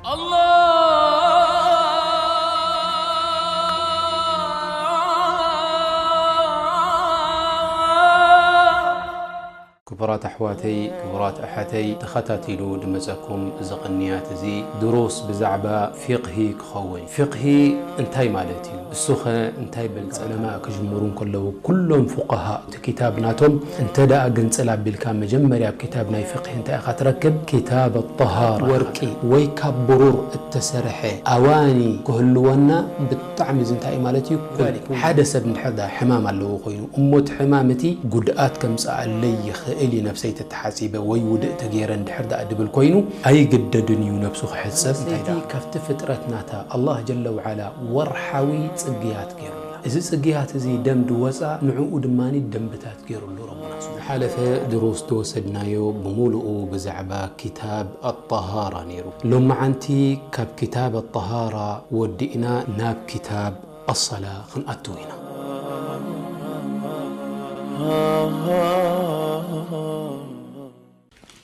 الله ክቡራት ኣሕዋተይ፣ ክቡራት ኣሓተይ፣ ተኸታቲሉ ድመጸኩም እዚ ቅንያት እዚ ድሩስ ብዛዕባ ፊቕሂ ክኸውን። ፊቕሂ እንታይ ማለት እዩ? እሱኸ እንታይ በልጸ? ዑለማ ክጅምሩ እንከለዉ ኩሎም ፉቃሃ እቲ ክታብ ናቶም እንተ ደኣ ግንጽል ኣቢልካ መጀመርያ ኣብ ክታብ ናይ ፊቕሂ እንታይ ኢኻ ትረክብ? ክታብ ኣጠሃራ። ወርቂ ወይ ካብ ብሩር እተሰርሐ ኣዋኒ ክህልወና ብጣዕሚ እዚ እንታይ እዩ ማለት እዩ? ሓደ ሰብ እንድሕር ደኣ ሕማም ኣለዎ ኮይኑ እሞ እቲ ሕማም እቲ ጉድኣት ከምጽኣለይ ይኽእል እዩ ነብሰይ ተተሓጺበ ወይ ውድእ ተገይረ እንድሕር ደኣ ድብል ኮይኑ ኣይግደድን እዩ ነብሱ ክሕጸብ። እንታይ ደኣ ካብቲ ፍጥረት ናታ ኣላህ ጀለ ወዓላ ወርሓዊ ጽግያት ገይሩልና። እዚ ጽግያት እዚ ደም ድወጻ ንዕኡ ድማ ደንብታት ገይሩሉ ረቡና። ዝሓለፈ ድሩስ ዝወሰድናዮ ብምሉኡ ብዛዕባ ክታብ ኣጠሃራ ነይሩ። ሎመዓንቲ ካብ ክታብ ኣጠሃራ ወዲእና ናብ ክታብ ኣሰላ ክንኣትው ኢና።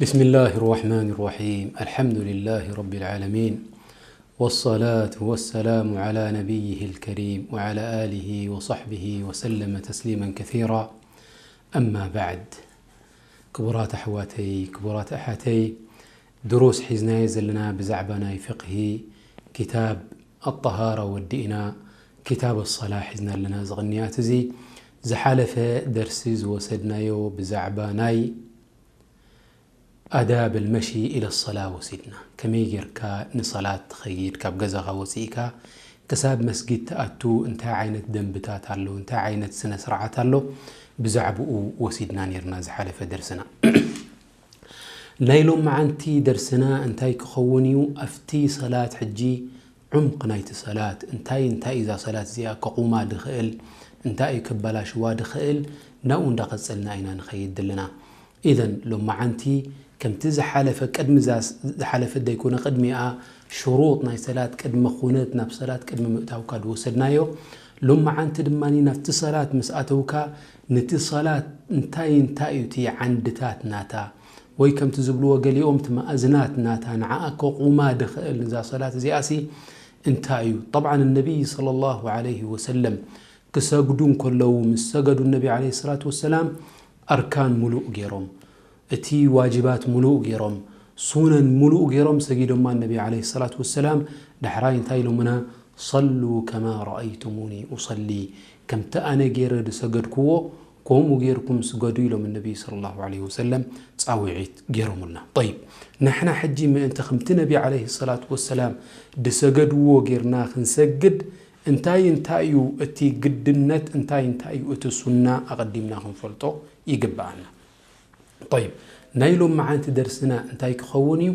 بسم الله الرحمن الرحيم. الحمد لله رب العالمين. والصلاة والسلام على نبيه الكريم وعلى آله وصحبه وسلم تسليما كثيرا. أما بعد. ክቡራት ኣሕዋተይ፣ ክቡራት ኣሓተይ፣ ድሩስ ሒዝናዮ ዘለና ብዛዕባ ናይ ፍቕሂ ክታብ ኣጠሃራ ወዲእና፣ ክታብ ኣሰላ ሒዝና ኣለና። እዚ ቅንያት እዚ ዝሓለፈ ደርሲ ዝወሰድናዮ ብዛዕባ ናይ ኣዳብ ኣልመሺ ኢለ ሰላ ወሲድና። ከመይ ጌርካ ንሰላት ትኸይድ፣ ካብ ገዛኻ ወጺእካ ክሳብ መስጊድ ትኣቱ እንታይ ዓይነት ደንብታት ኣሎ፣ እንታይ ዓይነት ስነ ስርዓት ኣሎ፣ ብዛዕባኡ ወሲድና ኔርና ዝሓለፈ ደርስና። ናይ ሎመዓንቲ ደርስና እንታይ ክኸውን እዩ? ኣብቲ ሰላት ሕጂ ዑምቅ ናይቲ ሰላት፣ እንታይ እንታይ እዛ ሰላት እዚኣ ከቑማ ድኽእል፣ እንታይ እዩ ከባላሽዋ ድኽእል፣ ናብኡ እንዳቐጸልና ኢና ንኸይድ ዘለና። ኢዘን ሎመዓንቲ ከምቲ ዝሓለፈ ቅድሚ እዛ ዝሓለፈት ደይኮነ ቅድሚኣ ሽሩጥ ናይ ሰላት ቅድሚ ኩነት ናብ ሰላት ቅድሚ ምእታውካ ድወሰድናዮ፣ ሎመዓንቲ ድማ ናብቲ ሰላት ምስ ኣተውካ ነቲ ሰላት እንታይ እንታይ እዩ እቲ ዓንድታት ናታ ወይ ከምቲ ዝብልዎ ገሊኦም እቲ መኣዝናት ናታ ንዓኣ ከቑማ ድኽእል ንዛ ሰላት እዚኣሲ እንታይ እዩ? ጠብዓን ነቢይ ሰለላሁ ዐለይሂ ወሰለም ክሰግዱ እንከለዉ ምስ ሰገዱ ነቢ ዐለይሂ ሰላቱ ወሰላም ኣርካን ሙሉእ ገይሮም፣ እቲ ዋጅባት ሙሉእ ገይሮም፣ ሱነን ሙሉእ ገይሮም ሰጊዶማ ነቢ ዐለይሂ ሰላቱ ወሰላም። ዳሕራይ እንታይ ኢሎምና? ሰሉ ከማ ረኣይቱሙኒ ኡሰሊ፣ ከምቲ ኣነ ገይረ ዝሰገድክዎ ከምኡ ጌርኩም ስገዱ ኢሎም ነቢ ሰለላሁ ዐለይሂ ወሰለም ጻውዒት ገይሮምልና። ጠይብ፣ ንሕና ሕጂ ምእንቲ ከምቲ ነቢ ዐለይሂ ሰላቱ ወሰላም ዝሰገድዎ ጌርና ክንሰግድ እንታይ እንታይ እዩ እቲ ግድነት፣ እንታይ እንታይ እዩ እቲ ሱና ኣቐዲምና ክንፈልጦ ይግብኣና። ጠይብ፣ ናይ ሎመዓንቲ ደርስና እንታይ ክኸውን እዩ?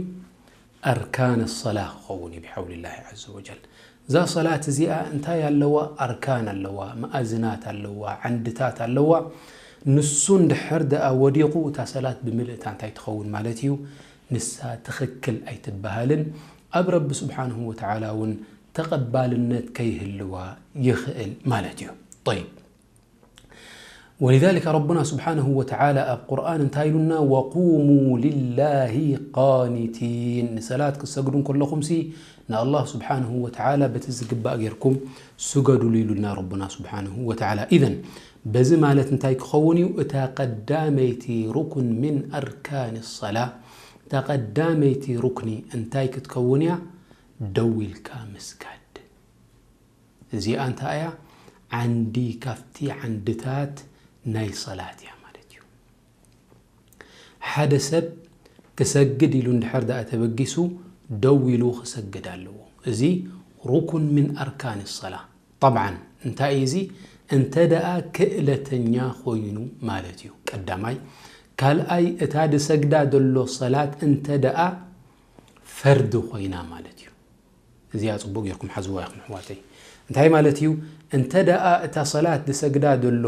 ኣርካን ሰላ ክኸውን እዩ ብሓውሊላሂ ዐዘ ወጀል። እዛ ሰላት እዚኣ እንታይ ኣለዋ? ኣርካን ኣለዋ፣ መኣዝናት ኣለዋ፣ ዓንድታት ኣለዋ። ንሱ እንድሕር ደኣ ወዲቑ እታ ሰላት ብምልእታ እንታይ ትኸውን ማለት እዩ? ንሳ ትኽክል ኣይትበሃልን። ኣብ ረቢ ስብሓንሁ ወተዓላ እውን ተቐባልነት ከይህልዋ ይኽእል ማለት እዩ። ጠይብ፣ ወሊዛሊከ ረቡና ስብሓንሁ ወተዓላ ኣብ ቁርኣን እንታይ ኢሉና? ወቁሙ ሊላሂ ቃኒቲን፣ ንሰላት ክትሰግዱ እንከለኹምሲ ንኣላህ ስብሓንሁ ወተዓላ በቲ ዝግባእ ጌርኩም ስገዱሉ ኢሉና ረቡና ስብሓንሁ ወተዓላ። ኢዘን በዚ ማለት እንታይ ክኸውን እዩ? እታ ቀዳመይቲ ሩክን ምን ኣርካን ሰላ፣ እታ ቀዳመይቲ ሩክኒ እንታይ ክትከውን እያ? ደው ኢልካ ምስጋድ። እዚኣ እንታይ እያ? ዓንዲ ካብቲ ዓንድታት ናይ ሰላት እያ ማለት እዩ። ሓደ ሰብ ክሰግድ ኢሉ እንድሕር ደኣ ተበጊሱ ደው ኢሉ ክሰግድ ኣለዎ። እዚ ሩኩን ምን ኣርካን ሰላ። ጠብዓን እንታይ እዩ እዚ? እንተ ደኣ ክእለተኛ ኮይኑ ማለት እዩ፣ ቀዳማይ። ካልኣይ፣ እታ ድሰግዳ ዘሎ ሰላት እንተ ደኣ ፈርዲ ኮይና ማለት እዩ። እዚኣ ጽቡቕ ጌርኩም ሓዝዋ ኢኹም ኣሕዋተይ። እንታይ ማለት እዩ? እንተ ደኣ እታ ሰላት ዝሰግዳ ዘሎ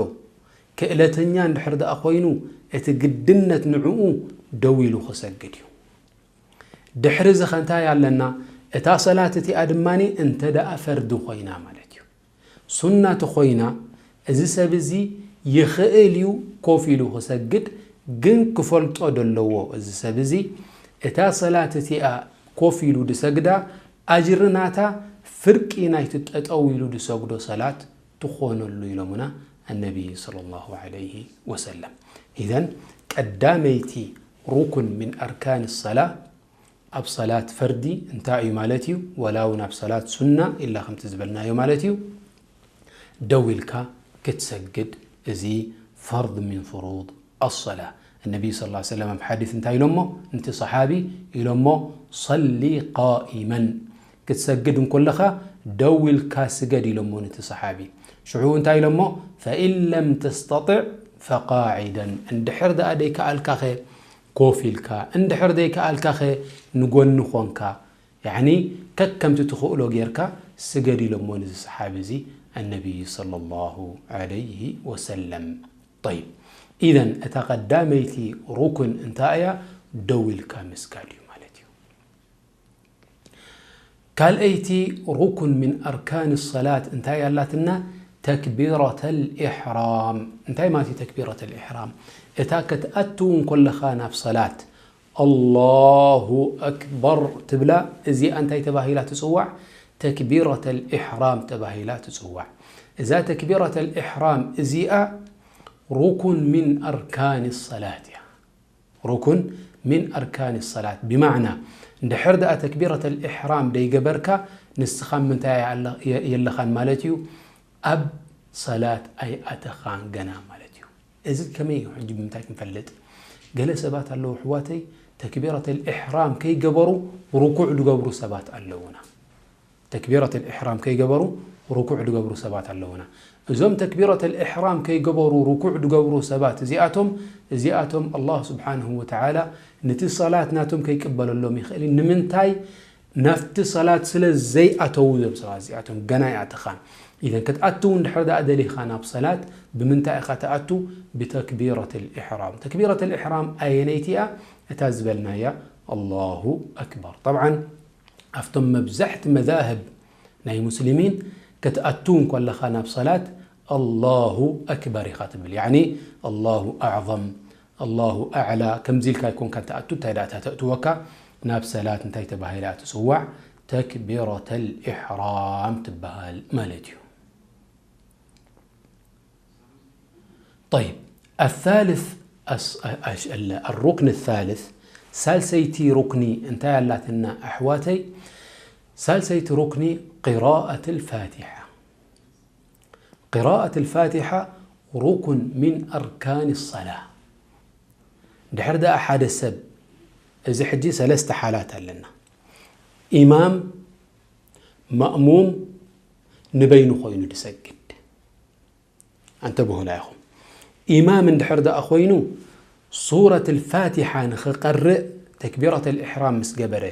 ክእለተኛ እንድሕር ደኣ ኮይኑ፣ እቲ ግድነት ንዕኡ ደው ኢሉ ክሰግድ እዩ። ድሕሪ እዚ ኸ እንታይ ኣለና? እታ ሰላት እቲኣ ድማኒ እንተ ደኣ ፈርዲ ኮይና ማለት እዩ። ሱና ተኾይና፣ እዚ ሰብ እዚ ይኽእል እዩ ኮፍ ኢሉ ክሰግድ፣ ግን ክፈልጦ ደለዎ እዚ ሰብ እዚ፣ እታ ሰላት እቲኣ ኮፍ ኢሉ ድሰግዳ፣ ኣጅሪ ናታ ፍርቂ ናይቲ ጠጠው ኢሉ ዝሰግዶ ሰላት ትኾነሉ ኢሎምና ኣነቢ ሰለላሁ ዐለይሂ ወሰለም። ኢዘን ቀዳመይቲ ሩኩን ምን ኣርካን ሰላ ኣብ ሰላት ፈርዲ እንታይ እዩ ማለት እዩ? ወላ እውን ኣብ ሰላት ሱና ኢላ ከምቲ ዝበልናዮ ማለት እዩ። ደው ኢልካ ክትሰግድ፣ እዚ ፈርድ ምን ፍሩድ ኣሰላ። እነቢ ስ ላ ሰለም ኣብ ሓዲስ እንታይ ኢሎሞ? ነቲ ሰሓቢ ኢሎሞ፣ ሰሊ ቃኢመን፣ ክትሰግድ እንኮለኻ ደው ኢልካ ስገድ ኢሎሞ ነቲ ሰሓቢ። ሽዑ እንታይ ኢሎሞ? ፈኢን ለም ተስተጢዕ ፈቃዒደን፣ እንድሕር ደኣ ደይከኣልካኸ ኮፍ ኢልካ፣ እንድሕር ደይከኣልካኸ ንጎኒ ኾንካ፣ ያዕኒ ከከምቲ ትኽእሎ ጌርካ ስገድ ኢሎሞ ነዚ ሰሓቢ እዚ ኣነቢይ ሰለላሁ ዐለይሂ ወሰለም። ጠይብ፣ ኢዘን እታ ቀዳመይቲ ሩክን እንታይ እያ? ደው ኢልካ ምስጋድ እዩ ማለት እዩ። ካልኣይቲ ሩክን ምን ኣርካን ሰላት እንታይ ኣላትና? ተክቢረተል ኢሕራም። እንታይ ማለት እዩ ተክቢረተል ኢሕራም? እታ ክትኣትው እንኮለኻ ናብ ሰላት ኣላሁ ኣክበር ትብላ፣ እዚኣ እንታይ ተባሂላ ትጽዋዕ? ተክቢረተል ኢሕራም ተባሂላ ትጽዋዕ። እዛ ተክቢረተል ኢሕራም እዚኣ ሩኩን ሚን ኣርካን ሰላት እያ። ሩኩን ሚን ኣርካን ሰላት፣ ብማዕና እንድሕር ደኣ ተክቢረተል ኢሕራም ደይገበርካ፣ ንስኻ ምንታይ ኣለ-፣ የ-፣ የለኻን ማለት እዩ፣ ኣብ ሰላት ኣይኣተኻን ገና ማለት እዩ። እዚ ከመይ እዩ ሕጂ ብምንታይ ክንፈልጥ? ገለ ሰባት ኣለዉ ኣሕዋተይ፣ ተክቢረተል ኢሕራም ከይገበሩ ሩኩዕ ዝገብሩ ሰባት ኣለዉና። ተክቢረተል ኢሕራም ከይገበሩ ሩኩዕ ዝገብሩ ሰባት ኣለዉና። እዞም ተክቢረተል ኢሕራም ከይገበሩ ሩኩዕ ዝገብሩ ሰባት እዚኣቶም፣ እዚኣቶም ኣላህ ስብሓንሁ ወተዓላ ነቲ ሰላት ናቶም ከይቅበለሎም ይኽእል እዩ። ንምንታይ? ናብቲ ሰላት ስለ ዘይኣተዉ እዞም ሰባት እዚኣቶም ገና ኣይኣተኻን። ኢዘን ክትኣቱ እንድሕር ደኣ ደሊኻ ናብ ሰላት ብምንታይ ኢኻ ትኣቱ? ብተክቢረተል ኢሕራም። ተክቢረተል ኢሕራም ኣየነይቲ እያ? እታ ዝበልናያ ኣላሁ ኣክበር። ጠብዓን ኣብቶም መብዛሕቲ መዛህብ ናይ ሙስሊሚን ክትኣቱ እንኮለኻ ናብ ሰላት ኣላሁ ኣክበር ኢኻ ትብል። ያዕኒ ኣላሁ ኣዕዘም፣ ኣላሁ ኣዕላ ከምዚ ኢልካ ኣይኮንካ ትኣቱ። እንታይ ደኣ እታ ተእትወካ ናብ ሰላት እንታይ ተባሂላ ትጽዋዕ? ተክቢረተል ኢሕራም ትበሃል ማለት እዩ። ጠይብ፣ ኣሳልስ ኣስ-፣ ኣሽ-፣ ኣለ-፣ ኣሩክን ኣሳልስ፣ ሳልሰይቲ ሩክኒ እንታይ ኣላትና ኣሕዋተይ? ሳልሰይቲ ሩክኒ ቅራኣት ኣልፋቲሓ። ቅራኣት ኣልፋቲሓ ሩኩን ሚን ኣርካን ሰላ። ድሕር ደኣ ሓደ ሰብ፣ እዚ ሕጂ ሰለስተ ሓላት ኣለና። ኢማም፣ ማእሙም፣ ንበይኑ ኮይኑ ድሰግድ። ኣንተብሁላ ኢኹም። ኢማም እንድሕር ደኣ ኮይኑ፣ ሱረት ኣልፋቲሓ ንኽቐርእ ተክቢረት ኣልኢሕራም ምስ ገበረ፣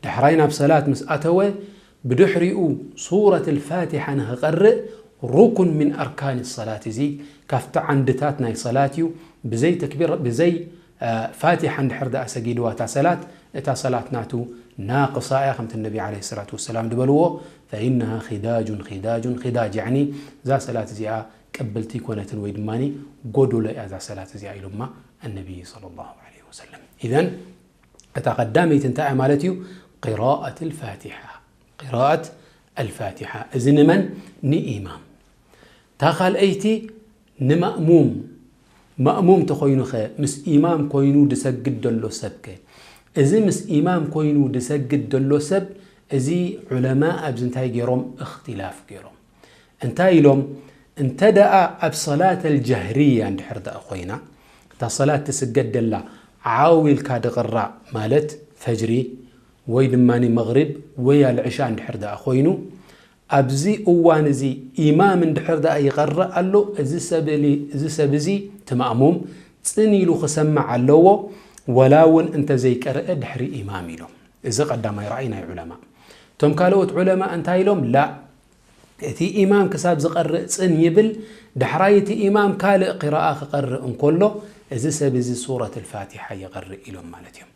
ዳሕራይ ናብ ሰላት ምስ ኣተወ፣ ብድሕሪኡ ሱረት ኣልፋቲሓ ንኽቐርእ ሩኩን ሚን ኣርካን ሰላት፣ እዚ ካብቲ ዓንድታት ናይ ሰላት እዩ። ብዘይ ተክቢር፣ ብዘይ ፋቲሓ እንድሕር ደኣ ሰጊድዋ እታ ሰላት፣ እታ ሰላት ናቱ ናቅሳ እያ፣ ከምቲ ነቢ ዓለይሂ ሰላቱ ወሰላም ዝበልዎ፣ ፈኢነሃ ኺዳጁን ኺዳጁን ኺዳጅ፣ ያዕኒ እዛ ሰላት እዚኣ ቅብልቲ ኣይኮነትን ወይ ድማ ጎዶሎ እያ እዛ ሰላት እዚኣ ኢሎማ ኣነቢ ሰለላሁ ዐለይሂ ወሰለም። ኢዘን እታ ቀዳመይቲ እንታይ እያ ማለት እዩ? ቂራኣት ኣልፋቲሓ። ቂራኣት ኣልፋቲሓ። እዚ ንመን? ንኢማም። እታ ካልኣይቲ ንማእሙም። ማእሙም ተኾይኑኸ፣ ምስ ኢማም ኮይኑ ድሰግድ ደሎ ሰብከ? እዚ ምስ ኢማም ኮይኑ ድሰግድ ደሎ ሰብ፣ እዚ ዑለማ ኣብዚ እንታይ ገይሮም? እኽትላፍ ገይሮም። እንታይ ኢሎም? እንተ ደኣ ኣብ ሰላት ኣልጀህርያ እንድሕር ደኣ ኮይና፣ እታ ሰላት ትስገድ ደላ ዓው ኢልካ ድቕራእ ማለት ፈጅሪ ወይ ድማ መግሪብ ወይ ኣልዕሻ እንድሕር ደኣ ኮይኑ፣ ኣብዚ እዋን እዚ ኢማም እንድሕር ደኣ ይቐርእ ኣሎ፣ እዚ ሰብ፣ እዚ ሰብ እዚ፣ እቲ ማእሙም ጽን ኢሉ ክሰምዕ ኣለዎ፣ ወላ እውን እንተዘይቀርአ ድሕሪ ኢማም ኢሎም። እዚ ቀዳማይ ራእይ ናይ ዑለማ። እቶም ካልኦት ዑለማ እንታይ ኢሎም? ላእ፣ እቲ ኢማም ክሳብ ዝቐርእ ጽን ይብል፣ ዳሕራይ እቲ ኢማም ካልእ ቂራኣ ክቐርእ እንከሎ፣ እዚ ሰብ እዚ ሱረት ኣልፋቲሓ ይቐርእ ኢሎም ማለት እዮም።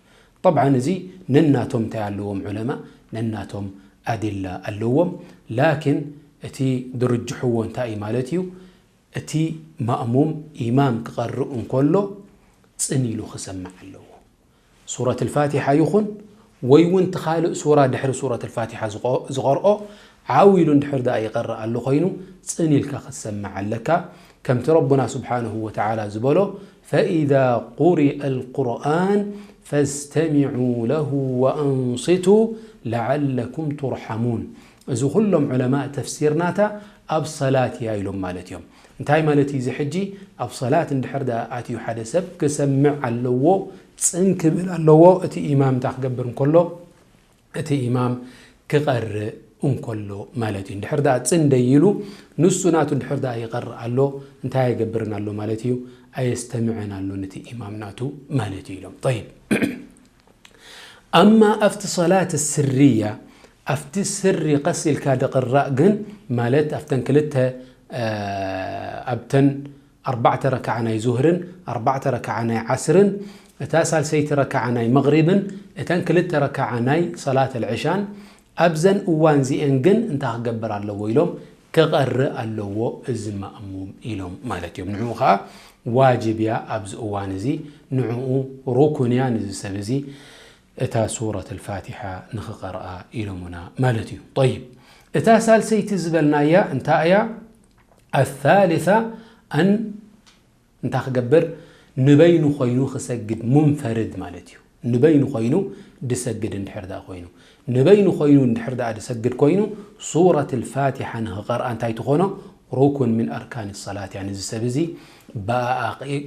ጠብዓን እዚ ነናቶም እንታይ ኣለዎም ዑለማ፣ ነናቶም ኣድላ ኣለዎም። ላኪን እቲ ድርጅሕዎ እንታይ እዩ ማለት እዩ? እቲ ማእሙም ኢማም ክቐርእ እንከሎ ጽን ኢሉ ክሰምዕ ኣለዎ። ሱረት ኣልፋቲሓ ይኹን ወይ እውን እቲ ካልእ ሱራ ድሕሪ ሱረት ኣልፋቲሓ ዝቐ-፣ ዝቐርኦ ዓው ኢሉ እንድሕር ደኣ ይቐርእ ኣሎ ኮይኑ፣ ጽን ኢልካ ክትሰምዕ ኣለካ። ከምቲ ረቡና ስብሓንሁ ወተዓላ ዝበሎ፣ ፈኢዛ ቁሪአ ኣልቁርኣን ፈስተሚዑ ለሁ ወኣንሲቱ ለዓለኩም ቱርሓሙን። እዚ ኩሎም ዑለማእ ተፍሲርናታ ኣብ ሰላት እያ ኢሎም ማለት እዮም። እንታይ ማለት እዩ እዚ ሕጂ? ኣብ ሰላት እንድሕር ደኣ ኣትዩ ሓደ ሰብ ክሰምዕ ኣለዎ፣ ጽን ክብል ኣለዎ። እቲ ኢማም እንታይ ክገብር እንከሎ፣ እቲ ኢማም ክቐርእ እንከሎ ማለት እዩ። እንድሕር ደኣ ጽን ደይሉ፣ ንሱ ናቱ እንድሕር ደኣ ይቐርእ ኣሎ፣ እንታይ ኣይገብርን ኣሎ ማለት እዩ? ኣየስተምዕን ኣሎ ነቲ ኢማም ናቱ ማለት እዩ ኢሎም። ጠይብ። ኣማ ኣብቲ ሰላት ስርያ፣ ኣብቲ ስሪ ቀስ ኢልካ ድቕራእ ግን፣ ማለት ኣብተን ክልተ፣ እ፣ ኣብተን ኣርባዕተ ረክዓ ናይ ዙህርን ኣርባዕተ ረክዓ ናይ ዓስርን፣ እታ ሳልሰይቲ ረክዓ ናይ መቕሪብን፣ እተን ክልተ ረክዓ ናይ ሰላት ኣልዕሻን፣ ኣብዘን እዋን ዚኤን ግን እንታይ ክገብር ኣለዎ ኢሎም? ክቐርእ ኣለዎ እዚ ማእሙም ኢሎም ማለት እዮም። ንዕኡ ኸዓ ዋጅብ እያ ኣብዚ እዋን እዚ፣ ንዕኡ ሩኩን እያ ነዚ ሰብ እዚ እታ ሱረት ኣልፋቲሓ ንኽቐርኣ ኢሎሙና ማለት እዩ። ጠይብ፣ እታ ሳልሰይቲ ዝበልናያ እንታይ እያ? ኣሳልሳ ኣን እንታይ ክገብር? ንበይኑ ኮይኑ ክሰግድ፣ ሙንፈርድ ማለት እዩ። ንበይኑ ኮይኑ ድሰግድ እንድሕር ደኣ ኮይኑ፣ ንበይኑ ኮይኑ እንድሕር ደኣ ድሰግድ ኮይኑ፣ ሱረት ኣልፋቲሓ ንኽቐርኣ እንታይ ትኾኖ? ሩኩን ምን ኣርካን ሰላት እያ። ነዚ ሰብ እዚ ብኣኣ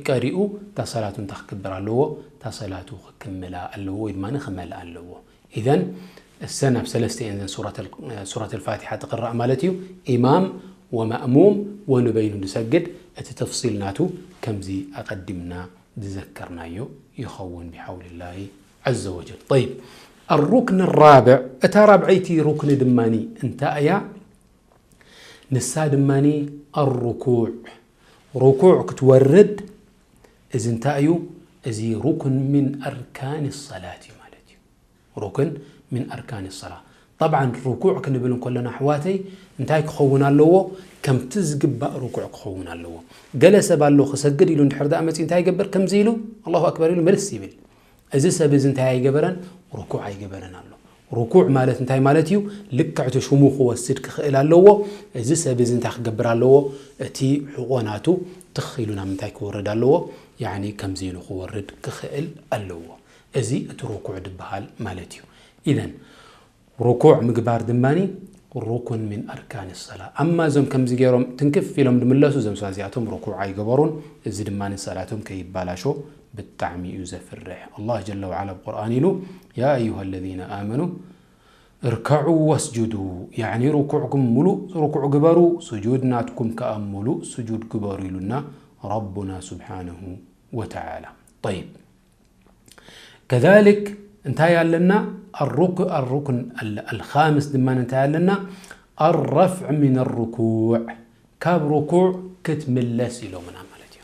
ቀሪኡ እታ ሰላቱ እንታይ ክገብር ኣለዎ? እታ ሰላቱ ክክምላ ኣለዎ ወይ ድማ ክመልኣ ኣለዎ። ኢዘን እሰን ኣብ ሰለስተ እየን እዘን ሱረት ኣል-፣ ሱረት ኣልፋቲሓ ትቕራእ ማለት እዩ። ኢማም ወማእሙም ወንበይኑ ዝሰግድ፣ እቲ ተፍሲል ናቱ ከምዚ ኣቐዲምና ዝዘከርናዮ ይኸውን ብሓውልላሂ ዐዘ ወጀል። ጠይብ፣ ኣሩክን ራብዕ፣ እታ ራብዐይቲ ሩክኒ ድማኒ እንታይ እያ? ንሳ ድማኒ ኣሩኩዕ፣ ሩኩዕ ክትወርድ። እዚ እንታይ እዩ? እዚ ሩክን ሚን ኣርካን ሰላት እዩ ማለት እዩ። ሩክን ሚን ኣርካን ሰላ። ጠብዓን ሩኩዕ ክንብል እንከለና ኣሕዋተይ እንታይ ክኸውን ኣለዎ? ከምቲ ዝግባእ ሩኩዕ ክኸውን ኣለዎ። ገለ ሰብ ኣሎ ክሰግድ ኢሉ እንድሕር ደኣ መጺኡ እንታይ ይገብር? ከምዚ ኢሉ ኣላሁ ኣክበር ኢሉ ምልስ ይብል። እዚ ሰብ እዚ እንታይ ኣይገበረን? ሩኩዕ ኣይገበረን ኣሎ። ሩኩዕ ማለት እንታይ ማለት እዩ? ልክዕ እቲ ሽሙ ክወስድ ክኽእል ኣለዎ። እዚ ሰብ እዚ እንታይ ክገብር ኣለዎ? እቲ ሕቖ ናቱ ትኽ ኢሉ ናብ ምንታይ ክወርድ ኣለዎ? ያዕኒ ከምዚ ኢሉ ክወርድ ክኽእል ኣለዎ። እዚ እቲ ሩኩዕ ዝበሃል ማለት እዩ። ኢዘን ሩኩዕ ምግባር ድማኒ ሩኩን ሚን ኣርካን ሰላ። ኣማ እዞም ከምዚ ገይሮም ትንክፍ ኢሎም ድምለሱ፣ እዞም ሰባት እዚኣቶም ሩኩዕ ኣይገበሩን። እዚ ድማ ንሰላቶም ከይባላሾ ብጣዕሚ እዩ ዘፍርሕ። ኣላህ ጀለ ወዓላ ኣብ ቁርኣን ኢሉ፣ ያ ኣዩሃ ለዚነ ኣመኑ እርከዑ ወስጁዱ፣ ያዕኒ ርኩዕኩም ሙሉእ ርኩዕ ግበሩ፣ ስጁድ ናትኩም ከኣ ሙሉእ ስጁድ ግበሩ ኢሉና ረቡና ስብሓነሁ ወተዓላ። ጠይብ፣ ከዛሊክ እንታይ ኣለና? ኣሩክ-፣ ኣሩክን ኣል-፣ ኣልኻምስ ድማ እንታይ ኣለና? ኣረፍዕ ሚን ርኩዕ፣ ካብ ርኩዕ ክትምለስ ኢሎምና ማለት እዩ።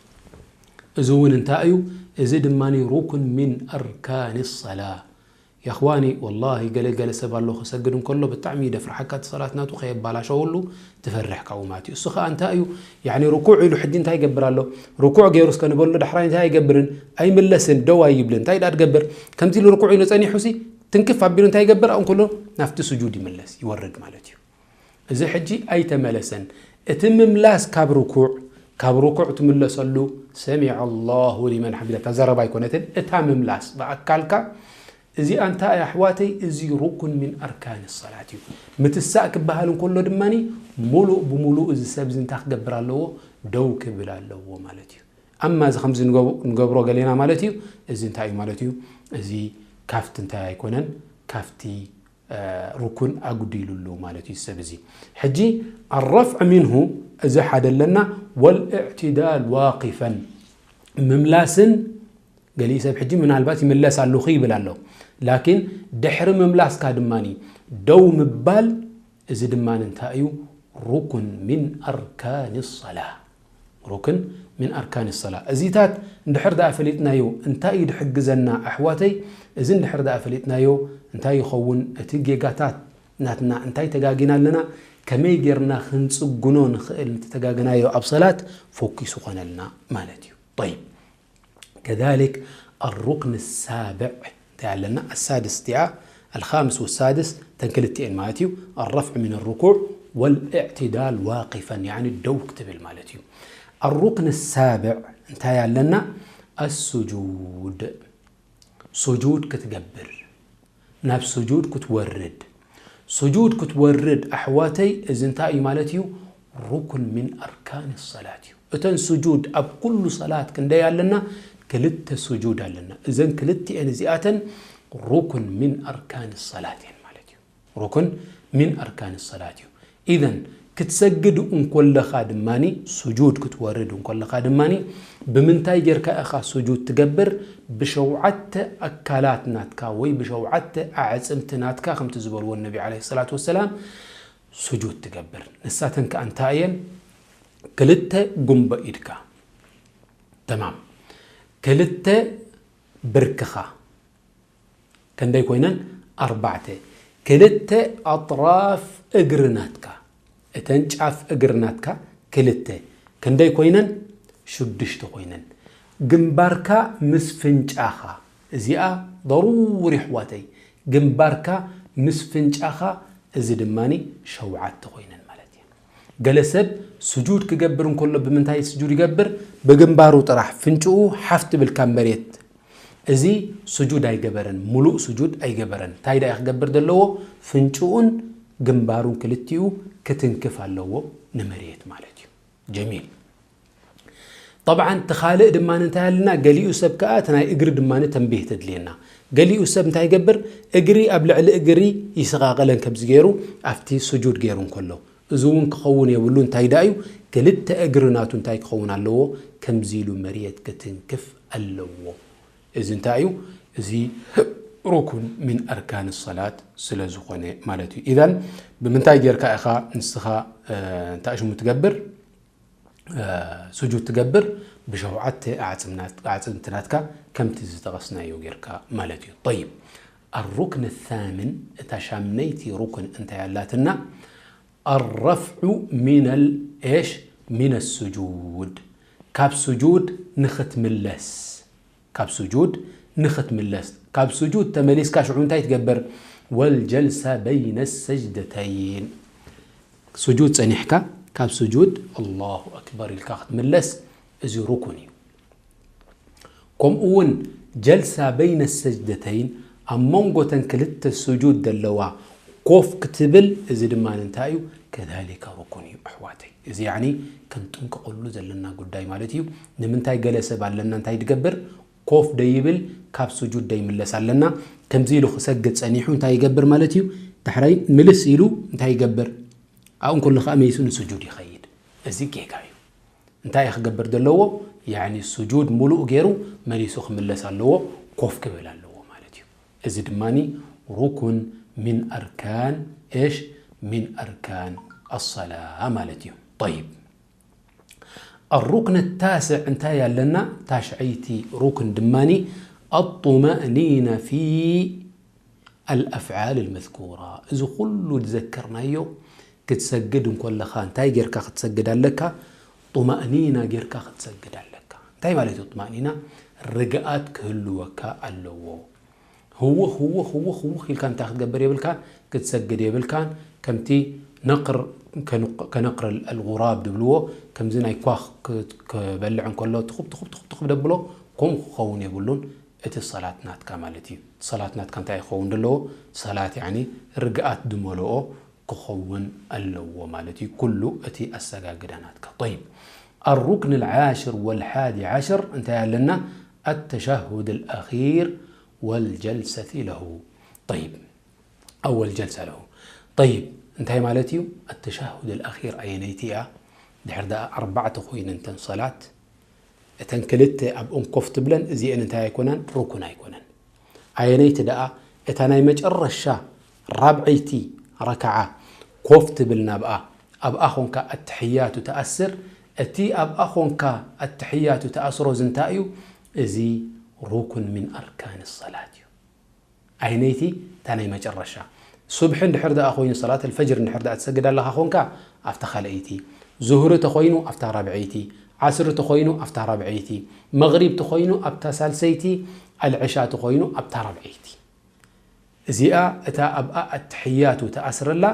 እዚ እውን እንታይ እዩ? እዚ ድማ ሩክን ሚን ኣርካን ሰላ። የኽዋኒ፣ ወላሂ፣ ገለ ገለ ሰብ ኣሎ፣ ክሰግድ እንከሎ ብጣዕሚ ይደፍርሓካ፣ እቲ ሰላት ናቱ ከየባላሸወሉ ትፈርሕ ካብኡ ማለት እዩ። እሱ ኸኣ እንታይ እዩ? ያዕኒ፣ ርኩዕ ኢሉ ሕጂ እንታይ ይገብር ኣሎ? ርኩዕ ገይሩ እስከ ንበሎ፣ ዳሕራይ እንታይ ኣይገብርን? ኣይምለስን፣ ደው ኣይብልን። እንታይ ደኣ ትገብር? ከምዚ ኢሉ ርኩዕ ኢሉ ጸኒሑሲ፣ ትንክፍ ኣቢሉ እንታይ ይገብር? ኣብኡ እንከሎ ናብቲ ስጁድ ይምለስ፣ ይወርድ ማለት እዩ። እዚ ሕጂ ኣይተመለሰን። እቲ ምምላስ ካብ ርኩዕ፣ ካብ ርኩዕ ትምለሰሉ፣ ሰሚዐ ኣላሁ ሊመን ሓሚዳ፣ እታ ዘረባ ኣይኮነትን፣ እታ ምምላስ ብኣካልካ፣ እዚኣ እንታይ እያ ኣሕዋተይ? እዚ ሩኩን ሚን ኣርካን ሰላት እዩ። ምትሳእ ክበሃል እንከሎ ድማኒ፣ ሙሉእ ብሙሉእ እዚ ሰብ እዚ እንታይ ክገብር ኣለዎ? ደው ክብል ኣለዎ ማለት እዩ። ኣማ እዚ ከምዚ ንገብ-፣ ንገብሮ ገሌና ማለት እዩ። እዚ እንታይ እዩ ማለት እዩ? እዚ ካብቲ እንታይ ኣይኮነን፣ ካብቲ፣ እ፣ ሩኩን ኣጉዲሉ ኣሎ ማለት እዩ ሰብ እዚ። ሕጂ ኣረፍዕ ሚንሁ፣ እዚ ሓደ ኣለና፣ ወልእዕትዳል ዋቂፈን፣ ምምላስን፣ ገሊኡ ሰብ ሕጂ ምናልባት ይምለስ ኣለኹ ይብል ኣሎ። ላኪን ድሕሪ ምምላስካ ድማኒ ደው ምባል፣ እዚ ድማ እንታይ እዩ? ሩኩን ሚን ኣርካን ሰላ። ሩክን ሚን ኣርካን ሰላ። እዚታት እንድሕር ደኣ ፈሊጥናዮ እንታይ እዩ ድሕግዘና ኣሕዋተይ? እዚ እንድሕር ደኣ ፈሊጥናዮ እንታይ ይኸውን? እቲ ጌጋታት ናትና እንታይ ተጋጊና ኣለና? ከመይ ጌርና ክንጽግኖ ንኽእል? ንተተጋገናዮ ኣብ ሰላት ፎኪስ ይኾነልና ማለት እዩ። ጠይብ። ከዛሊክ ኣሩክን ሳብዕ እንታይ ኣለና? ኣሳድስ እቲኣ፣ الخامس والسادس ተን ክልቲኤን ማለት እዩ። الرفع من الركوع والاعتدال واقفا يعني ደው ክትብል ማለት እዩ። الركن السابع እንታይ ኣለና? السجود ሱጁድ ክትገብር ናብ ሱጁድ ክትወርድ ሱጁድ ክትወርድ ኣሕዋተይ እዚ እንታይ እዩ ማለት እዩ? ሩኩን ሚን ኣርካን ሰላት እዩ። እተን ሱጁድ ኣብ ኩሉ ሰላት ክንደይ ኣለና? ክልተ ሱጁድ ኣለና። እዘን ክልቲኤን እዚኣተን ሩኩን ሚን ኣርካን ሰላት እየን ማለት እዩ። ሩኩን ሚን ኣርካን ሰላት እዩ። ኢዘን ክትሰግድ እንኮለኻ ድማኒ ሱጁድ ክትወርድ እንኮለኻ ድማኒ ብምንታይ ጌርካ ኢኻ ሱጁድ ትገብር? ብሸውዓተ ኣካላት ናትካ ወይ ብሸውዓተ ኣዕፅምቲ ናትካ ከምቲ ዝበልዎ ነቢ ዓለይሂ ሰላቱ ወሰላም ሱጁድ ትገብር። ንሳተን ከኣ እንታይ እየን? ክልተ ጉንበ ኢድካ ተማም፣ ክልተ ብርክኻ፣ ከንደይ ኮይነን? ኣርባዕተ። ክልተ ኣጥራፍ እግሪ ናትካ፣ እተን ጫፍ እግሪ ናትካ ክልተ፣ ክንደይ ኮይነን? ሽዱሽተ ኮይነን። ግንባርካ ምስ ፍንጫኻ፣ እዚኣ ضروري ኣሕዋተይ፣ ግንባርካ ምስ ፍንጫኻ፣ እዚ ድማኒ ሸውዓተ ኮይነን ማለት እዩ። ገለ ሰብ ስጁድ ክገብር እንከሎ ብምንታይ ስጁድ ይገብር? ብግንባሩ ጥራሕ፣ ፍንጭኡ ሓፍ ትብል ካብ መሬት። እዚ ስጁድ ኣይገበረን፣ ሙሉእ ስጁድ ኣይገበረን። እንታይ ደኣ ክገብር ዘለዎ? ፍንጭኡን ግንባሩን ክልቲኡ ክትንክፍ ኣለዎ ንመሬት ማለት እዩ። ጀሚል። ጠብዓን እቲ ካልእ ድማ እንታይ ኣለና? ገሊኡ ሰብ ከኣ እቲ ናይ እግሪ ድማ ተንቢህ ተድልየና። ገሊኡ ሰብ እንታይ ይገብር? እግሪ ኣብ ልዕሊ እግሪ ይሰቓቐለን ከምዚ ገይሩ ኣብቲ ስጁድ ገይሩ እንከሎ። እዚ እውን ክኸውን የብሉ። እንታይ ደኣ እዩ? ክልተ እግሪ ናቱ እንታይ ክኸውን ኣለዎ? ከምዚ ኢሉ መሬት ክትንክፍ ኣለዎ። እዚ እንታይ እዩ? እዚ ሩኩን ሚን ኣርካን ሰላት ስለ ዝኾነ ማለት እዩ። ኢዘን ብምንታይ ጌርካ ኢኻ ንስኻ፣ እ፣ እንታይ ሽሙ ትገብር? እ፣ ስጁድ ትገብር? ብሸውዓተ ኣዕጽምናት-፣ ኣዕጽምቲ ናትካ ከምቲ ዝጠቐስናዮ ጌርካ ማለት እዩ። ጠይብ፣ ኣሩክን ታምን፣ እታ ሻምነይቲ ሩክን እንታይ ኣላትና? ኣረፍዑ ሚነል ኤሽ? ሚነ ሱጁድ፣ ካብ ስጁድ ንኽትምለስ፣ ካብ ስጁድ ንኽትምለስ። ካብ ስጁድ ተመሊስካ ሽዑ እንታይ ትገብር? ወልጀልሳ በይነ ሰጅደተይን። ስጁድ ጸኒሕካ፣ ካብ ስጁድ ኣላሁ ኣክበር ኢልካ ክትምለስ፣ እዚ ሩኩን እዩ። ከምኡ እውን ጀልሳ በይነ ሰጅደተይን፣ ኣብ መንጎ ተን ክልተ ስጁድ ዘለዋ ኮፍ ክትብል፣ እዚ ድማ እንታይ እዩ? ከዛሊከ ሩኩን እዩ ኣሕዋተይ። እዚ ያዕኒ ክንጥንቀቐሉ ዘለና ጉዳይ ማለት እዩ። ንምንታይ ገለ ሰብ ኣለና እንታይ ድገብር? ኮፍ ደይብል፣ ካብ ስጁድ ደይምለስ ኣለና። ከምዚ ኢሉ ክሰግድ ጸኒሑ እንታይ ይገብር ማለት እዩ? ዳሕራይ ምልስ ኢሉ እንታይ ይገብር? ኣብኡ እንከሎ ከኣ መሊሱ ንስጁድ ይኸይድ። እዚ ጌጋ እዩ። እንታይ እዩ ክገብር ዘለዎ? ያዕኒ ስጁድ ሙሉእ ገይሩ መሊሱ ክምለስ ኣለዎ፣ ኮፍ ክብል ኣለዎ ማለት እዩ። እዚ ድማኒ ሩኩን ሚን ኣርካን ኤሽ? ሚን ኣርካን ኣሰላ ማለት እዩ። ጠይብ፣ ኣሩክን ታስዕ እንታይ ኣለና? ታሽዐይቲ ሩክን ድማኒ ኣጡማእኒና ፊ ኣልኣፍዓል ኣልመዝኩራ። እዚ ኩሉ ዝዘከርናዮ ክትሰግድ እንኮለኻ እንታይ ጌርካ ክትሰግድ ኣለካ? ጡማእኒና ጌርካ ክትሰግድ ኣለካ። እንታይ ማለት እዩ ጡማእኒና? ርግኣት ክህልወካ ኣለዎ። ህውኽ ህውኽ ህውኽ ህውኽ ኢልካ እንታይ ክትገብር የብልካን? ክትሰግድ የብልካን። ከምቲ ነቅር፣ ከንቅ-፣ ከነቅር ኣልጉራብ ድብልዎ፣ ከምዚ ናይ ኳኽ ክ-፣ ክበልዕ እንከሎ ትኹብ ትኹብ ትኹብ ትኹብ ደብሎ፣ ከምኡ ክኸውን የብሉን። እቲ ሰላት ናትካ ማለት እዩ። ሰላት ናትካ እንታይ ክኸውን ደለዎ? ሰላት ያዕኒ ርግኣት ድመልኦ ክኸውን ኣለዎ ማለት እዩ፣ ኩሉ እቲ ኣሰጋግዳ ናትካ። ጠይብ፣ ኣሩክን ልዓሽር ወልሓዲ ዓሽር እንታይ ኣለና? ኣተሻሁድ ልኣኺር ወልጀልሰቲ ለሁ። ጠይብ፣ ኣወል ጀልሰ ለሁ። ጠይብ፣ እንታይ ማለት እዩ? ኣተሻሁድ ልኣኺር ኣየነይቲ እያ? ድሕር ደኣ ኣርባዕተ ኮይነን ተን ሰላት፣ እተን ክልተ ኣብኦም ኮፍ ትብለን፣ እዚአን እንታይ ኣይኮናን? ሩኩን ኣይኮነን። ኣየነይቲ ደኣ? እታ ናይ መጨረሻ ራብዐይቲ ረክዓ ኮፍ ትብል ናብኣ፣ ኣብኣ ኾንካ ኣትሕያቱ ትኣስር። እቲ ኣብኣ ኾንካ ኣትሕያቱ ትኣስሮ እዚ እንታይ እዩ? እዚ ሩኩን ሚን ኣርካን ሰላት እዩ። ኣይነይቲ እታ ናይ መጨረሻ። ሱብሒ እንድሕር ደኣ ኮይኑ፣ ሰላት ኣልፈጅር እንድሕር ደኣ ትሰግድ ኣለኻ ኾንካ፣ ኣብታ ካልኣይቲ። ዙህሪ ተኾይኑ፣ ኣብታ ራብዐይቲ። ዓስሪ ተኾይኑ፣ ኣብታ ራብዐይቲ። መግሪብ ተኾይኑ፣ ኣብታ ሳልሰይቲ። ኣልዕሻ ተኾይኑ፣ ኣብታ ራብዐይቲ። እዚኣ እታ ኣብኣ ኣትሕያቱ ተኣስረላ።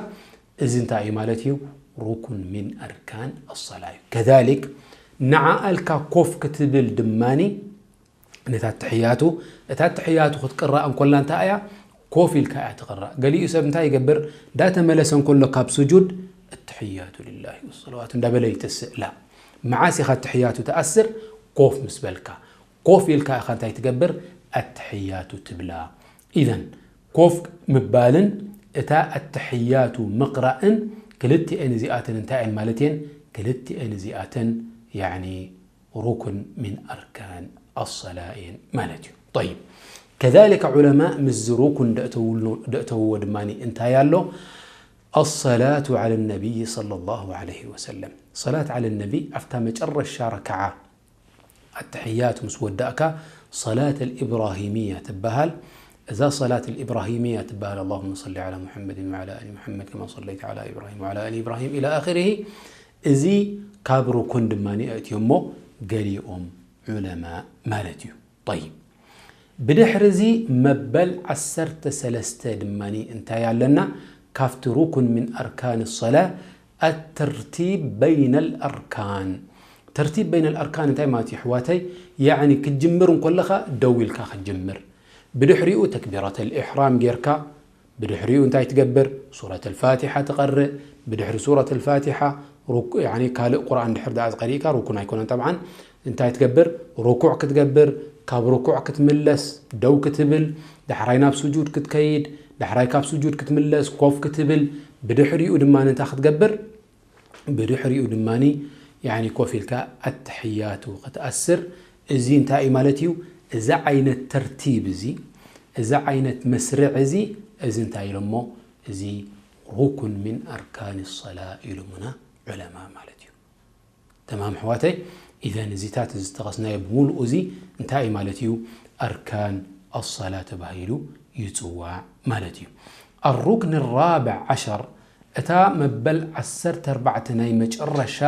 እዚ እንታይ እዩ ማለት እዩ? ሩኩን ሚን ኣርካን ኣሰላ እዩ። ከዛሊክ ንዓኣልካ ኮፍ ክትብል ድማኒ ነታ ኣትሕያቱ፣ እታ ኣትሕያቱ ክትቅራእ እንኮላ እንታይ እያ? ኮፍ ኢልካ እያ ትቕራእ። ገሊኡ ሰብ እንታይ ይገብር? ዳተመለሰ እንኮሎ ካብ ስጁድ፣ ኣትሕያቱ ሊላሂ ወሰለዋቱ እንዳበለ ይትስእ። ላ፣ መዓስ ኢኻ ኣትሕያቱ ትኣስር? ኮፍ ምስ በልካ። ኮፍ ኢልካ ኢኻ እንታይ ትገብር? ኣትሕያቱ ትብላ። ኢዘን ኮፍ ምባልን እታ ኣትሕያቱ ምቕራእን ክልቲኤን እዚኣተን እንታይ እየን ማለት እየን? ክልቲኤን እዚኣተን ያዕኒ ሩኩን ሚን ኣርካን ኣሰላ እየን ማለት እዩ። ጠይብ፣ ከዛሊከ ዑለማእ ምስዚ ሩኩን ደእተውሉ-፣ ደእተውዎ ድማ እንታይ ኣሎ? ኣሰላቱ ዓለ ነቢይ ሰለላሁ ዓለይሂ ወሰለም። ሰላት ዓለ ነቢይ ኣብታ መጨረሻ ረክዓ ኣትሕያት ምስ ወዳእካ ሰላት ኣልኢብራሂምያ ትበሃል። እዛ ሰላት ኣልኢብራሂምያ ትበሃል፣ ኣላሁመ ሰሊ ዓላ ሙሐመድን ወዓላ ኣሊ ሙሐመድ ከማ ሰለይተ ዓላ ኢብራሂም ወዓላ ኣሊ ኢብራሂም ኢላ ኣኺሪሂ። እዚ ካብ ሩኩን ድማ የእትዮ እሞ ገሊኦም ዑለማ ማለት እዩ። ጠይብ፣ ብድሕሪ እዚ መበል ዓሰርተ ሰለስተ ድማ እንታይ ኣለና? ካብቲ ሩኩን ምን ኣርካን ሰላ ኣተርቲብ በይነ ኣርካን። ተርቲብ በይነ ኣርካን እንታይ ማለት እዩ ኣሕዋተይ? ያዕኒ ክትጅምር እንኮለኻ ደው ኢልካ ክትጅምር፣ ብድሕሪኡ ተክቢረተል ኢሕራም ጌርካ፣ ብድሕሪኡ እንታይ ትገብር? ሱረት ኣልፋቲሓ ትቐርእ። ብድሕሪ ሱረት ኣልፋቲሓ ሩኩ-፣ ያኒ ካልእ ቁርኣን ድሕር ደኣ ዝቐሪእካ ሩኩን ኣይኮነን። ጠብዓን እንታይ ትገብር? ሩኩዕ ክትገብር፣ ካብ ሩኩዕ ክትምለስ፣ ደው ክትብል፣ ዳሕራይ ናብ ስጁድ ክትከይድ፣ ዳሕራይ ካብ ስጁድ ክትምለስ፣ ኮፍ ክትብል፣ ብድሕሪኡ ድማ እንታይ ክትገብር? ብድሕሪኡ ድማኒ ያኒ ኮፍ ኢልካ ኣተሕያቱ ክትኣስር። እዚ እንታይ እዩ ማለት እዩ? እዚ ዓይነት ተርቲብ እዚ፣ እዚ ዓይነት መስርዕ እዚ፣ እዚ እንታይ ኢሎሞ? እዚ ሩኩን ሚን ኣርካን ሰላ ኢሎሙና ዑለማ ማለት እዩ። ተማም ኣሕዋተይ፣ ኢዘን እዚታት እዚ ዝጠቐስናዮ ብምሉኡ እዚ እንታይ እዩ ማለት እዩ? ኣርካን ኣሰላ ተባሂሉ ይጽዋዕ ማለት እዩ። ኣሩክን ራብዕ ዓሸር፣ እታ መበል ዓሰርተ ኣርባዕተ ናይ መጨረሻ፣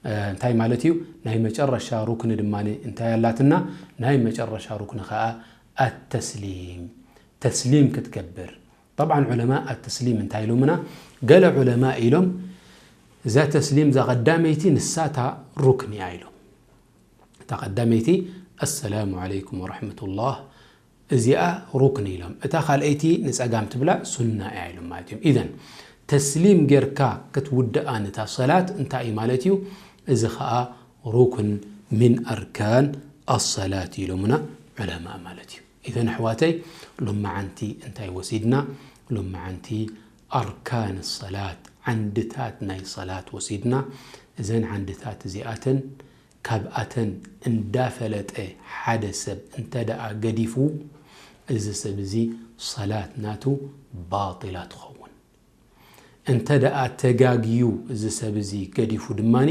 እ፣ እንታይ ማለት እዩ? ናይ መጨረሻ ሩክኒ ድማ እንታይ ኣላትና? ናይ መጨረሻ ሩክኒ ኸኣ ኣተስሊም፣ ተስሊም ክትገብር። ጠብዓን ዑለማ ኣተስሊም እንታይ ኢሎምና? ገለ ዑለማ ኢሎም እዛ ተስሊም እዛ ቀዳመይቲ ንሳታ ሩክኒ እያ ኢሎም። እታ ቀዳመይቲ ኣሰላሙ ዓለይኩም ወረሕመቱላህ፣ እዚኣ ሩክኒ ኢሎም። እታ ካልኣይቲ ንጸጋም ትብላ ሱና እያ ኢሎም ማለት እዮም። ኢዘን ተስሊም ጌርካ ክትውድኣ ነታ ሰላት እንታይ እዩ ማለት እዩ? እዚ ኸኣ ሩክን ሚን ኣርካን ኣሰላት ኢሎምና ዑለማ ማለት እዩ። ኢዘን ኣሕዋተይ፣ ሎመዓንቲ እንታይ ወሲድና? ሎመዓንቲ ኣርካን ሰላት፣ ዓንድታት ናይ ሰላት ወሲድና። እዘን ዓንድታት እዚኣተን ካብኣተን እንዳፈለጠ ሓደ ሰብ እንተ ደኣ ገዲፉ፣ እዚ ሰብ እዚ ሰላት ናቱ ባጢላ ትኸውን። እንተ ደኣ ተጋግዩ እዚ ሰብ እዚ ገዲፉ ድማኒ፣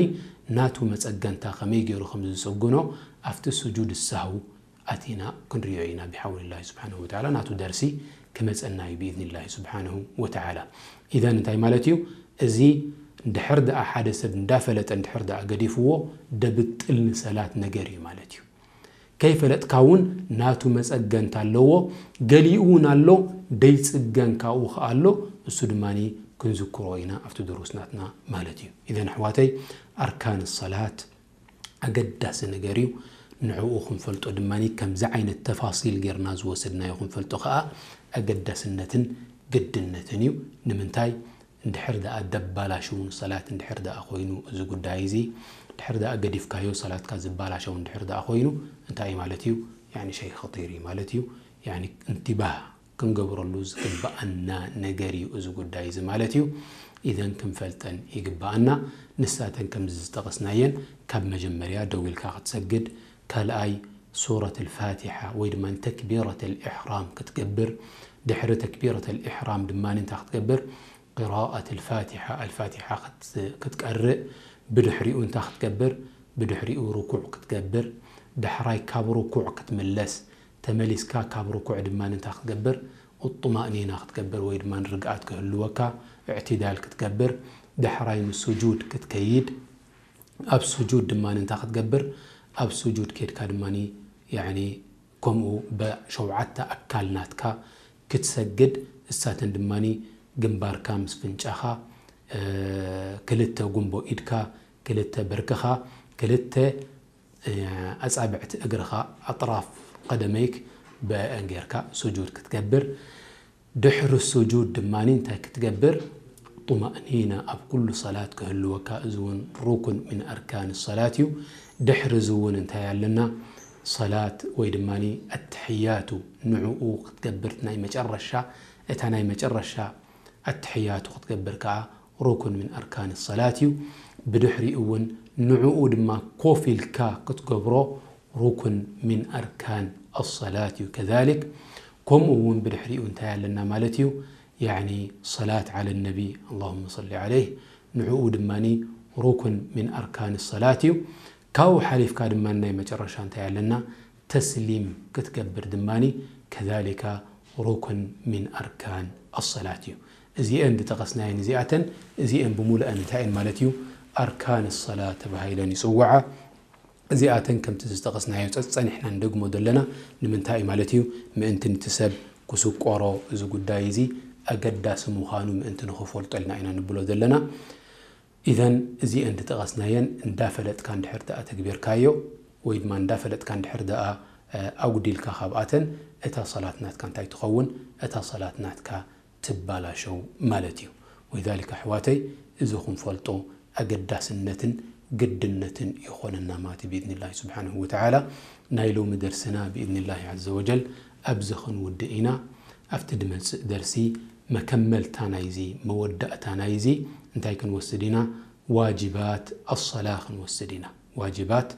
ናቱ መጸገንታ ከመይ ገይሩ ከም ዝጽግኖ ኣብቲ ስጁድ ሳህው ኣቲና ክንሪኦ ኢና ብሓውልላሂ ስብሓነሁ ወተዓላ። ናቱ ደርሲ ክመጸና እዩ ብኢዝኒላሂ ስብሓነሁ ወተዓላ። ኢዘን እንታይ ማለት እዩ? እዚ እንድሕር ደኣ ሓደ ሰብ እንዳፈለጠ እንድሕር ደኣ ገዲፍዎ፣ ደብጥል ንሰላት ነገር እዩ ማለት እዩ። ከይፈለጥካ እውን ናቱ መጸገንታ ኣለዎ። ገሊኡ እውን ኣሎ ደይጽገን ካብኡ ከኣ ኣሎ። እሱ ድማኒ ክንዝክሮ ኢና ኣብቲ ድሩስ ናትና ማለት እዩ። ኢዘን ኣሕዋተይ፣ ኣርካን ሰላት ኣገዳሲ ነገር እዩ። ንዕኡ ክንፈልጦ ድማኒ ከምዚ ዓይነት ተፋሲል ጌርና ዝወሰድናዮ ክንፈልጦ ከኣ ኣገዳስነትን ግድነትን እዩ። ንምንታይ? እንድሕር ደኣ ደባላሽውን ሰላት እንድሕር ደኣ ኮይኑ፣ እዚ ጉዳይ እዚ እንድሕር ደኣ ገዲፍካዮ ሰላትካ ዝበላሸው እንድሕር ደኣ ኮይኑ፣ እንታይ እዩ ማለት እዩ? ያኒ ሸይ ኸጢር እዩ ማለት እዩ። ያኒ እንትባህ ክንገብረሉ ዝግብኣና ነገር እዩ እዚ ጉዳይ እዚ ማለት እዩ። ኢዘን ክንፈልጠን ይግብኣና። ንሳተን ከምዚ ዝጠቐስናየን ካብ መጀመርያ ደው ኢልካ ክትሰግድ፣ ካልኣይ ሱረት ኣልፋቲሓ ወይ ድማ ተክቢረት ኣልኢሕራም ክትገብር፣ ድሕሪ ተክቢረት ኣልኢሕራም ድማ እንታይ ክትገብር? ቅራኣት ኣልፋቲሓ፣ ኣልፋቲሓ ክት-፣ ክትቀርእ፣ ብድሕሪኡ እንታይ ክትገብር? ብድሕሪኡ ርኩዕ ክትገብር፣ ዳሕራይ ካብ ርኩዕ ክትምለስ፣ ተመሊስካ ካብ ርኩዕ ድማ እንታይ ክትገብር? ጡማእኒና ክትገብር ወይ ድማ ርግኣት ክህልወካ፣ እዕትዳል ክትገብር፣ ዳሕራይ ንስጁድ ክትከይድ፣ ኣብ ስጁድ ድማ እንታይ ክትገብር? ኣብ ስጁድ ኬድካ ድማ ያኒ ከምኡ ብሸውዓተ ኣካል ናትካ ክትሰግድ፣ እሳተን ድማኒ ግንባርካ ምስ ፍንጫኻ፣ እ፣ ክልተ ጉንቦ ኢድካ፣ ክልተ ብርክኻ፣ ክልተ፣ እ፣ ኣጻብዕቲ እግርኻ፣ ኣጥራፍ ቀደመይክ፣ ብአን ጌርካ ስጁድ ክትገብር። ድሕሪ ስጁድ ድማኒ እንታይ ክትገብር? ጡማእኒና ኣብ ኩሉ ሰላት ክህልወካ፣ እዚ እውን ሩኩን ምን ኣርካን ሰላት እዩ። ድሕሪ እዚ እውን እንታይ ኣለና? ሰላት ወይ ድማኒ ኣትሕያቱ፣ ንዕኡ ክትገብር፣ ናይ መጨረሻ፣ እታ ናይ መጨረሻ ኣትሕያቱ ክትገብር ከኣ ሩኩን ምን ኣርካን ሰላት እዩ። ብድሕሪኡ እውን ንዕኡ ድማ ኮፍ ኢልካ ክትገብሮ ሩኩን ምን ኣርካን ኣሰላት እዩ። ከዛሊክ፣ ከምኡ እውን ብድሕሪኡ እንታይ ኣለና ማለት እዩ? ያዕኒ ሰላት ዓለ ነቢ፣ ኣላሁመ ሰሊ ዓለይህ፣ ንዕኡ ድማኒ ሩኩን ምን ኣርካን ሰላት እዩ። ካብኡ ሓሊፍካ ድማ ናይ መጨረሻ እንታይ ኣለና? ተስሊም ክትገብር ድማኒ ከዛሊካ ሩኩን ምን ኣርካን ኣሰላት እዩ። እዚአን ዝጠቐስናየን እዚኣተን፣ እዚአን ብምሉአን እንታይ እየን ማለት እዩ? ኣርካን ሰላት ተባሂለን ይጽውዓ። እዚኣተን ከምቲ ዝጠቐስናዮ ጸጸኒሕና ንደግሞ ዘለና ንምንታይ እዩ ማለት እዩ? ምእንቲ ነቲ ሰብ ክስቆሮ እዚ ጉዳይ እዚ ኣገዳሲ ምዃኑ ምእንቲ ንኽፈልጦ ኢልና ኢና ንብሎ ዘለና። ኢዘን እዚአን ዝጠቐስናየን እንዳፈለጥካ እንድሕር ደኣ ተግቢርካዮ ወይ ድማ እንዳፈለጥካ እንድሕር ደኣ፣ እ፣ ኣጉዲልካ ካብኣተን እታ ሰላት ናትካ እንታይ ትኸውን? እታ ሰላት ናትካ ትባላሸው ማለት እዩ። ወሊዛሊክ ኣሕዋተይ፣ እዚ ክንፈልጦ ኣገዳስነትን ግድነትን ይኾነና ማለት እዩ ብኢዝኒላሂ ስብሓንሁ ወተዓላ። ናይ ሎሚ ደርስና ብኢዝኒላሂ ዐዘ ወጀል ኣብዚ ክንውድእ ኢና። ኣብቲ ድመጽእ ደርሲ መከመልታ ናይዚ፣ መወዳእታ ናይዚ እንታይ ክንወስድ ኢና? ዋጅባት ኣሰላ ክንወስድ ኢና። ዋጅባት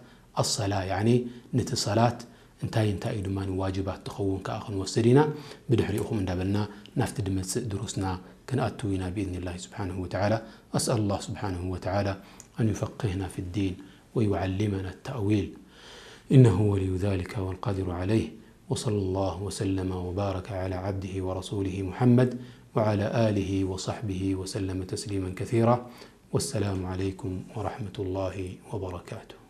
ኣሰላ፣ ያዕኒ ነቲ ሰላት እንታይ እንታይ እዩ ድማ ዋጅባት ትኸውን ከኣ ክንወስድ ኢና። ብድሕሪኡ ኹም እንዳበልና ናብቲ ድመጽእ ድሩስና ክንኣትው ኢና ብኢዝኒላሂ ስብሓንሁ ወተዓላ። أسأل الله سبحانه وتعالى أن يفقهنا في الدين ويعلمنا التأويل إنه ولي ذلك والقادر عليه. وصلى الله وسلم وبارك على عبده ورسوله محمد وعلى آله وصحبه وسلم تسليما كثيرا. والسلام عليكم ورحمة الله وبركاته.